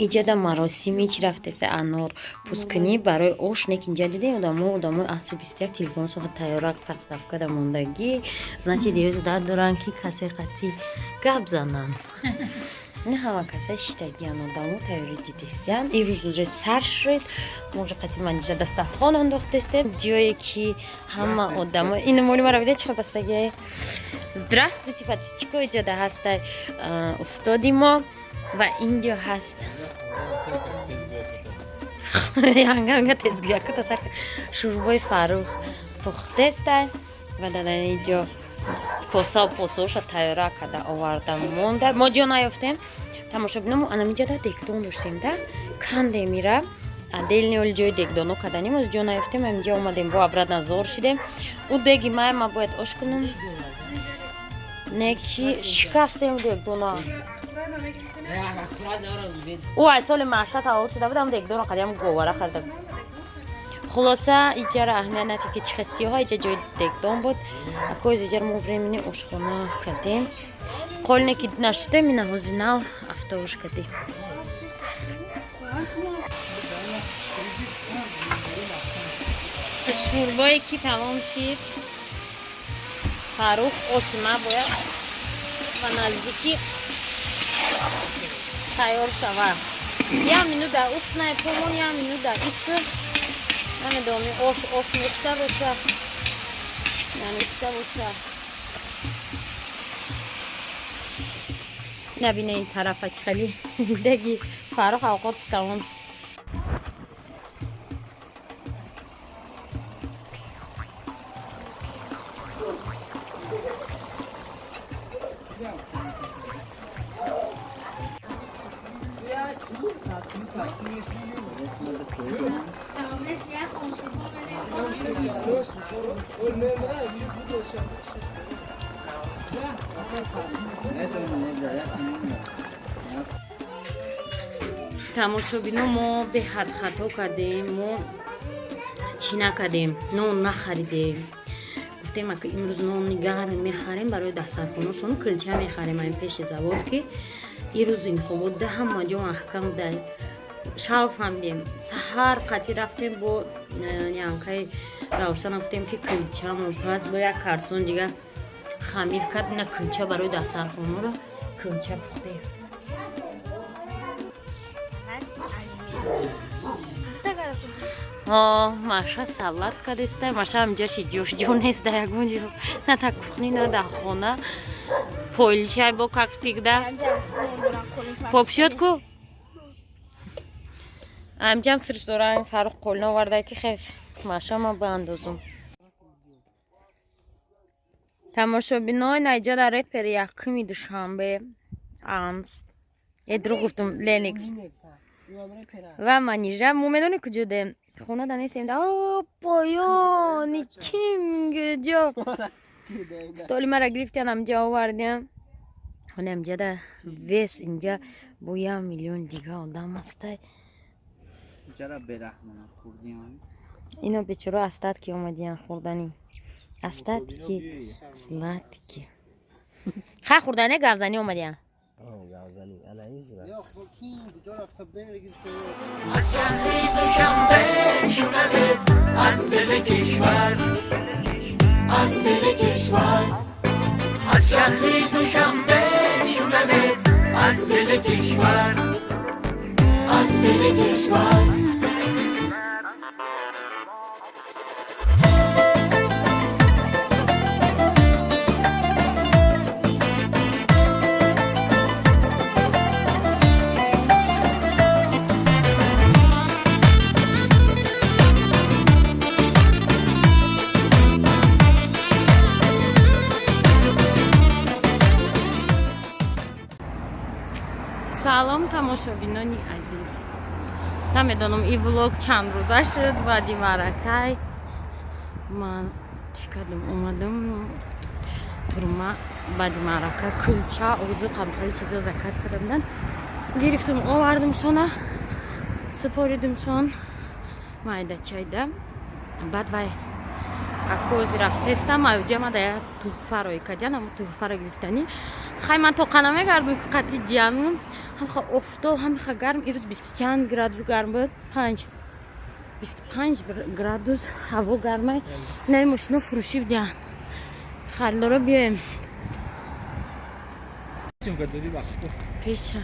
Иҷада маросими чӣ рафтеса, анор пускунӣ барои ош. Нек инҷа дидем, одамо, одамои асри 21 телефоншон тайёра подставкада мондагӣ, значит, дад доранд, ки касе қатӣ гап зананд. Не ҳама каса шиштагиан, одамо тайёрӣ дидестиян. Ирӯз уже сар шуд, мо уже қати манижа дастархон андохтестем, ҷое ки ҳама одамо ину моли мара виде, чӣ бастагие. Здравствуйте, подписчико! Иҷода ҳастай устоди мо ва инҷо ҳаст янганга тезгӯяку тасак. Шӯрбои Фарух пухтестай ва дар инҷо косау посоша тайёра карда оварда монда. Мо ҷо наёфтем, тамошобиномо. Анамиҷода дегдон доштем да, кандем ира отдельный, оли ҷои дегдоно каданем, оз ҷо наёфтем, аминҷа омадем, бо обратно зор шидем. Ӯ деги май, ма бояд ош кунам, не ки шикастем дегдона. Ӯ аз соли маша таваллуд шуда будам, дегдоно қадям говара харида. Хулоса, иҷара аҳамият надиҳ, ки чӣ хел сиёҳа. Иҷа ҷои дегдон буд, акоз иҷара мо времени ошхона кардем. Қолине ки нашудем, ина ҳози нав автобуш кардем. Шӯрбое ки тамом шид, Фарух, оши ма бояд ба наздикӣ тайёр шавад. Як минута уснай помон, як минута ису. Намедонам, ош ош мешта боша, намешта боша. Набина, ин тарафа чи хеле деги Фарух авқотш тамом шуд. Тамошобино, мо беҳад хато кардем. Мо чӣ накардем? Нон нахаридем. Гуфтем, ака, имрӯз нони гарм мехарем барои дастархонашон, килча мехарем айн пеши завод, ки ирӯз интихобот да, ҳама ҷо маҳкам да. Шав фаҳмидем, саҳар қатӣ рафтем бо янкаи Равшана, гуфтем, ки килчамо пас бо як карсон дига хамир кард. Ина килча барои дастархонаро килча пухтем. Маша салат кардеста. Маша ҳамҷаши ҷош ҷо нест да ягон ҷо, на дар кухни, на дар хона. Пойлчай бо, как всегда, попшёд ку. Амҷам сирш дорам. Фарух қолина оварда, ки хеф маша ма баандозум. Тамошобинои, наиҷа дар репери якуми Душанбе амс е, дурӯғ гуфтум, Леникс ва Манижа. Мо медонӣ куҷо дем? Хона да нестем, да поёни кинг ҷо столи мара гирифтиан, амҷа овардиан. Инҷада вес, инҷа бо 1 миллион дига одам ҳастай. Чара бераҳмона хурдиам? Ино бечора остатки омадиян, хӯрданӣ, остатки сладкий. Хай, хӯрдани, гавзанӣ омадиян. Гавзанӣ ана ин зура. Я хокин куҷо рафта будем, регистр. Аз шаҳри Душанбе шунавед, аз дили кишвар, аз дили кишвар, аз шаҳри Душанбе шунавед, аз дили кишвар, аз дили кишвар. Салом, тамошобинони азиз! Намедонам, и влог чанд рӯза шуд. Баъди маъракай ман чӣ кардам? Омадам турма. Баъди маърака кулча, озуқам, хеле чизо заказ карда будан, гирифтам, овардамшона, супоридимшон майда чайда. Баъд вай акози рафтестам, аюҷа ма да як туҳфа рой каҷан, ам туҳфаро гирифтанӣ. Хай, ман тоқа намегардум, қати ҷиянм. Ҳамха офтоб, ҳамха гарм. Ирӯз бисту чанд градус гарм буд, панҷ, 25 градус ҳаво гармай. Инаи мошино фурӯшӣ будиян, харидоро биёем. Сумка додӣ вақт. Пеша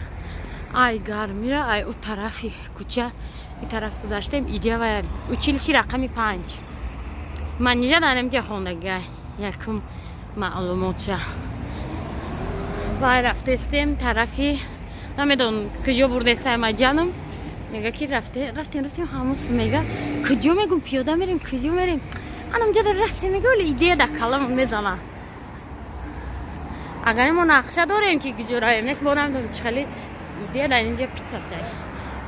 ай гармира, ай ӯ тарафи кӯча, и тараф гузаштем. Иҷа ва училищи рақами 5. Ман ниҷа дар инҷа хондагиай, якум маълумотша. Вай, рафтестем тарафи, намедонам, куҷо бурдестай маҷанам. Мега ки рафте, рафтем, рафтем, ҳамус мега куҷо, мегум пиёда мерем, куҷо мерем, анамҷа дар расте. Мега оли идея дар калам мезана. Агар мо нақша дорем ки куҷо равем, не, мо намедонем чӣ хеле идея. Дар инҷа питса будай,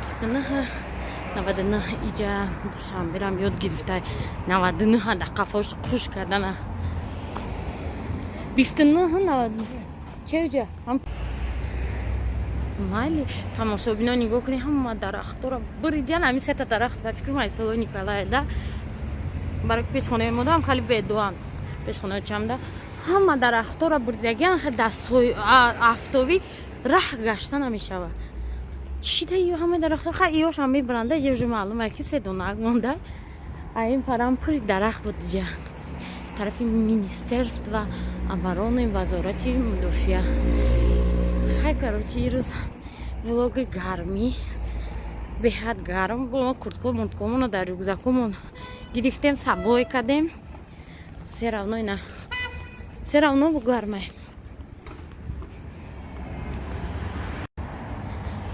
29,99. Иҷа Душанберам ёд гирифтай, 99 дар қафош қуш кардана, 29,90. Чеуҷа майли, тамошобино, нигоҳ кунед, ҳама дарахтора буридиян. Ҳамин сета дарахт ба фикрум ай солои Николая да, барои пеш хонаи модам хали бедуан, пеш хонаи чамда ҳама дарахтора буридагиян. Дастҳои афтобӣ раҳ гашта намешавад. Чида ё ҳама дарахтҳо, хай, иёшам мебаранда ҷевжу. Маълума ки се донак монда. А ин парам пури дарахт буд. Ҷа тарафи Министерства обороны, Вазорати мудофиа. Хай, короче, ирӯз влоги гармӣ, беҳад гарм. Мо куртко мурткомоно дар рюкзакомон гирифтем, сабой кардем. Всё равно ина, всё равно гармай.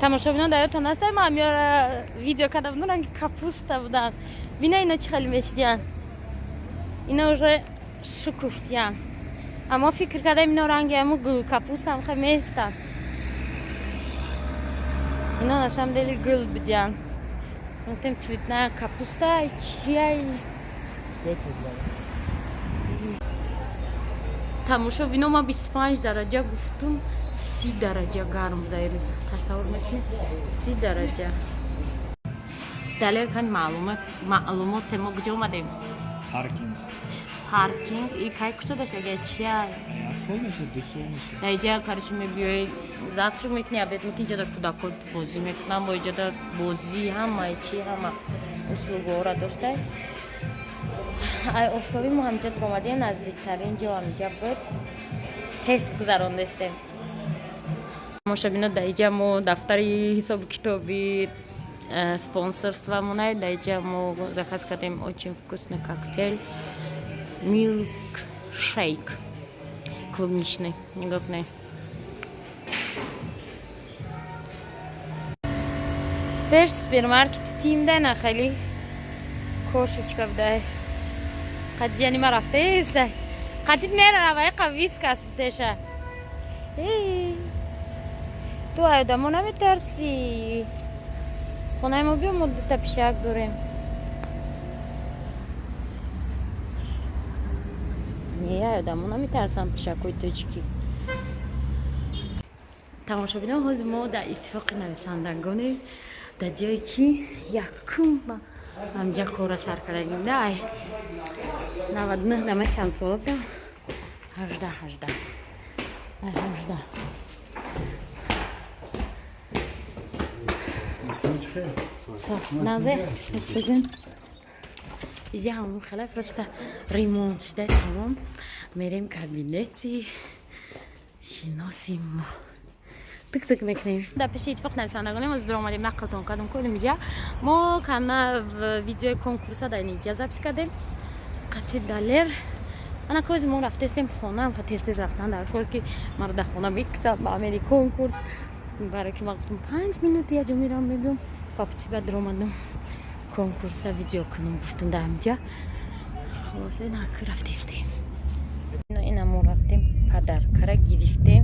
Тамошобинон, дар ёдтон аст, ман ёра видео карда будам, ранги капуста будам. Бина, ина чӣ хеле мешидиян, ина уже шукуфтиян. Аммо фикр кардам, ино ранги амо гул капустам хе местан. Ино на самом деле гул будиян. Гуфтем, цветная капуста чияй. Тамошобино, ма 25 дараҷа гуфтум, 30 дараҷа гарм буда ирӯз. Тасаввур мекунед, 30 дараҷа. Далер, кани маълумоте, мо куҷо омадем? Паркинг. Паркинг и кай кушода шуда, чия? Як сол мешад, 2 сол мешад. Дар иҷа, короче, мебиёи, завтрак мекунӣ, обед мекунӣ. Иҷада кӯдако бозӣ мекунанд, бо иҷада бозӣ, ҳамаи чи, ҳама услугоро доштай. Ай офтоби мо ҳамҷа дуромадем, наздиктарин ҷо ҳамҷа буд, тест гузарондестем. Тамошобино, дар иҷа мо дафтари ҳисобу китоби спонсорствомонай. Дар иҷа мо заказ кардем очень вкусный коктейль, милк шейк клубничный. Нигоҳ кунед. Пеш супермаркети тимда на хеле кошечка будай. Қадҷияни ма рафтаеста, қатит мерава, яқа Вискас бутеша. Ту ай одамо наметарсӣ? Хонаи мо биё, мо дута пишак дорем. Не, ай одамо наметарсам пишакҳои тоҷикӣ. Тамошобинон, ҳозир мо дар Иттифоқи нависандагонем, дар ҷое ки якум ҳамҷа кора сар кардагим. Да ай 99 дама чанд сола будам? 18, 18, ай 18. Назе сизин иҷа ҳамон хела просто ремонт шуда тамом. Мерем кабинети шиноси мо, тик тик мекунем. Дар пеши Иттифоқ нависандагонем оз дуромадем, нақлтон кардам. Кодем иҷа мо кана видеои конкурса дар инҷа запись кардем қати Далер. Ана кози мо рафтестем хона, тез тез рафтан дар кор, ки маро дар хона мекушад ба амери конкурс, барое ки ман гуфтам 5 минут яҷо мерам, мебиём. Папти ба дуромадам, конкурса видео кунам гуфтам дар ҳамҷа. Хулоса, инаки рафтестем, ина мо рафтем, подаркара гирифтем.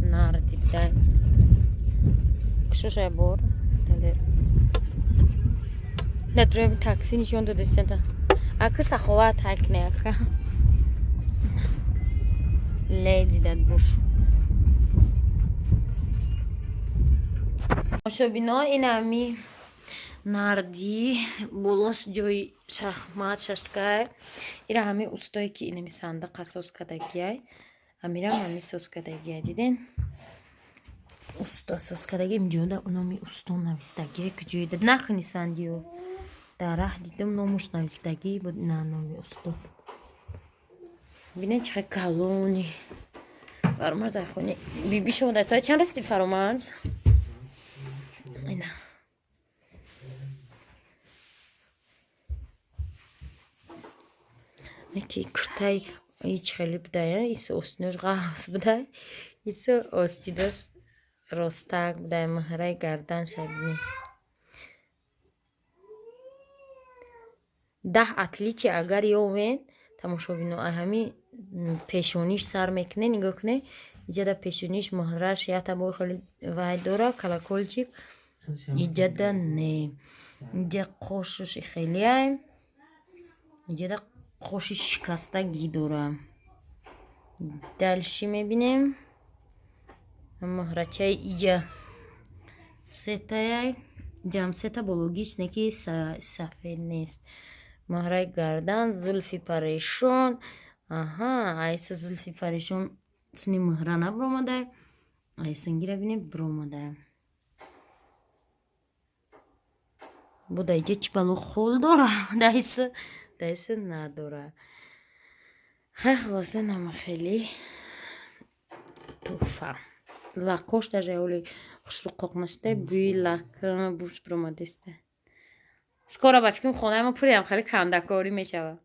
Нарди бидай кушоша бор Далер дар дрои такси нишон додастента. Ака, саховат ҳакне, ака, леди дад буш. Тамошобино, инами нарди болош ҷои шахмат, шашкай. Ира ҳами устое ки инами сандиқа соз кардагиай, амирам ҳами соз кардагиай. Диден, усто соз кардаги. Инҷода номи усто навистагиай. Куҷоида нахни сфандиё дар раҳ дидам, номуш навистагӣ буд. На, номи усто. Бинед, чӣ хел калони. Фаромарз айхони биби шумо дар соат чанд расиди, Фаромарз? Ина яки куртай ҳеҷ хеле будай, исо остинош ғафс будай, исо остинош ростак будай. Маҳраи гардан шабини 10 отличие агар ёвен, тамошобино, ҳами пешониш сар мекунед. Нигоҳ кунед, иҷада пешониш муҳраш ята бо хеле вай дора, колокольчик. Иҷада не, иҷа қошуш хелеай, иҷада қоши шикастагӣ дора. Дальше мебинем, муҳрачаи иҷа сетаяй, иҷаам сета бологиш не, ки сафед нест. Муҳраи гардан, зулфи парешон. Аҳа, айса зулфи парешон сини муҳра набиромадай, айсангира бинем, биромадай. Буда иҷа чӣ бало хол дора, дайса дайса надора. Хай, хулоса, нама хеле туҳфа. Лакош даже оли хушрӯ қоқ нашуда, бӯи лак буш биромадеста. Скоро ба фикрам хонаи мо пурям хеле кандакорӣ мешавад.